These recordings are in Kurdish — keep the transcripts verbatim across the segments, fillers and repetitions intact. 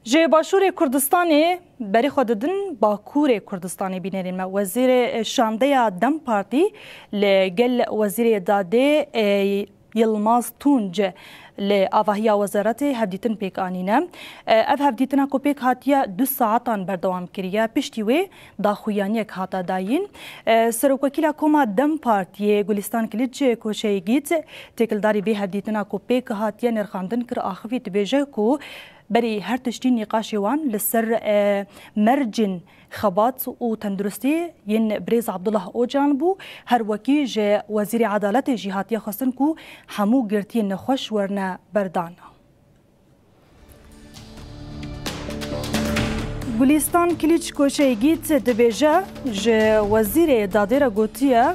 Ji Başûrê Kurdistanê berê xwe didin Bakurê Kurdistanê bînerên me. Wezîrê Şandeya dem Partî li gel Wezîrê Dadê, e, Yilmaz Tunc li avahiya wezaretê hevdîtin pêk anîne. E, ev hevdîtina ku pêk hatiye du saetan berdewam kiriye. Piştî wê daxuyaniyek hate dayîn. E, Serokwekîla Koma dem Partiyê Gulistan Kiliç Koçeyegît têkildarî vê hevdîtina ku pêk hatiye nirxandin kir axivî dibêje ku berî her tiştî nîqaşê wan li ser, e, mercên xebat û tenduristiyê yên birêz Abdullah Ocalan bû, her wekî ji Wezîrê Edaletê jî hatiye xwestin ku hemû girtiyên nexweş werine berdan. Gulîstan Kiliç Koçeyegît dibêje, ji Wezîrê Dadê re gotiye,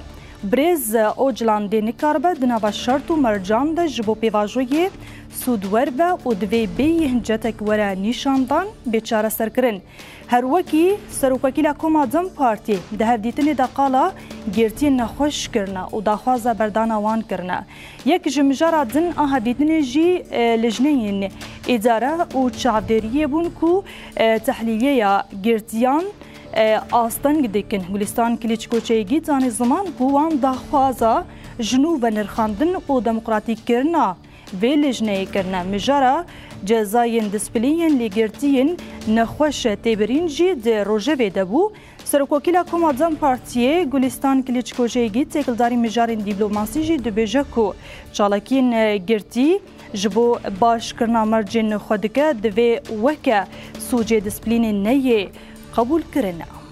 birêz Ocalan dê nikaribe di nava şert û mercan de ji bo pêvajoyê sûdwer be û divê bêyî hincetek were nîşandan, bê çareserkirin. Her wekî Serokwekîla Koma dem Partî di hevdîtinê de qala girtiyên nexweş kirine û daxwaza berdana wan kirine. Yek ji mijara din a hevdîtinê jî, e, lijneyên îdare û çavdêriyê bûn ku, e, tehlîliyeya girtiyan, e, asteng dikin. Gulistan Kiliç Koçeyegît dane ziman ku wan daxwaza ji nû venirxandin û demokratîkkirina vê lijneyê kirine. Mijara cezayên disîplînên li girtiyên nexweş têbirîn jî di rojevê de bû. Serokwekîla Koma dem Partiyê Gulistan Kiliç Koçeyegît têkildarî mijarên dîplomasî jî dibêje ku çalakiyên girtî ji bo başkirina mercên xwe dike, divê weke sûcê disîplînê neyê qebûlkirin.